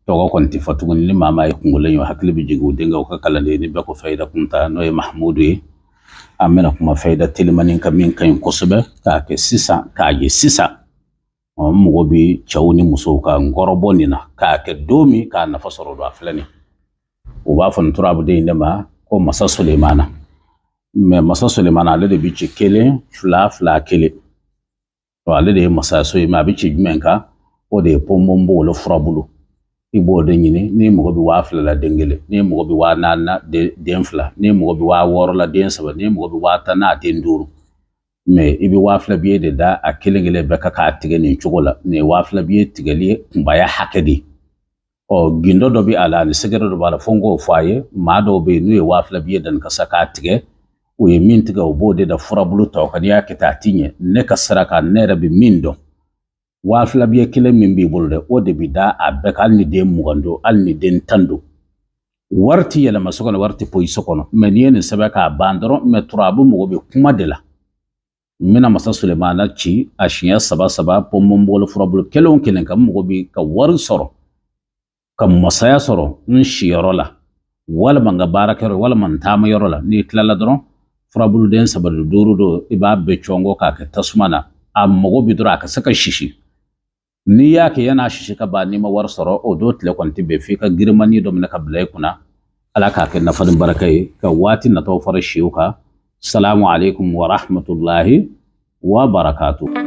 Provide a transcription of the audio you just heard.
Tɔgɔ kɔni tɛ fɔ tuguni. Ni maa maa ye kunkolo ye, hakili bɛ jigin u denkɛ ka kalanden ni bɛɛ ko fayida kunta, n'o ye Mahamudu ye. An bɛna kuma fayida telimani kan min ka ɲi kosɛbɛ, k'a kɛ sisan, k'a ye sisan. Ɔ, n mago bɛ cɛw ni musow ka nkɔrɔbɔ nin na, k'a kɛ don min k'a nafa sɔrɔ don. A filɛ nin, u b'a fɔ nin turabuden in de ma ko Masa Sulemana. Mɛ Masa Sulemana, ale de bɛ ci kelen, fila, fila, kelen. Ale de ye masaso ye. Mɛ a bɛ ci jumɛn kan? O de ye ponponpogolo furabulu. I b'o de ɲini. N'i mago bɛ 2000 la, den kelen. N'i mago bɛ 4000 na, den fila. N'i mago bɛ 6000 la, den saba. N'i mago bɛ 10,000 na, a den duuru. Mɛ i bɛ 2000 biye de da a kelen kelen bɛɛ kan k'a tigɛ nin cogo la. Nin ye 2000 biye tigɛli ye, kunbaya hakɛ de ye. Ɔ, gindo dɔ bɛ a la ani sɛgɛrɛ dɔ b'a la, fo n k'o fɔ a ye. Maa dɔw bɛ yen, n'u ye 2000 biye da nin ka sa k'a tigɛ, u ye min tigɛ, u b'o de da furabulu tɔw kan. N'i y'a kɛ ten, a ti ɲɛ. Ne ka sira kan, ne yɛrɛ bɛ min dɔn, 2000 biye kelen min b'i bolo dɛ, o de bɛ da a bɛɛ kan, hali ni den 20 don, hali ni den 10 don. Wari ti yɛlɛma so kɔnɔ, wari ti poyi so kɔnɔ. Mɛ n'i ye nin sɛbɛn k'a ban dɔrɔn, mɛ turabu mago bɛ kuma de la. N bɛna Masa Sulemana ci a siɲɛ saba saba, ponponpogolo furabulu kelen o kelen kan. N mago bɛ ka wari sɔrɔ, ka masaya sɔrɔ n siyɔrɔ la, walima n ka baarakɛyɔrɔ, walima n taamayɔrɔ la. N'i tilala dɔrɔn, furabuluden saba don, duuru don, i b'a bɛɛ cɔngɔ k'a kɛ tasuma na. A mago bɛ dɔrɔn a ka se ka sisi. N'i y'a kɛ, yan'a sisi ka ban, n'i ma wari sɔrɔ, o don tile kɔni tɛ bɛn, f'i ka girimani dɔ minɛ ka bila i kunna. Ala k'a kɛ nafa ni baraka ye, ka waati nataw fara siw kan. Salamu alaikum wa rahmatullahi wa barakatuh.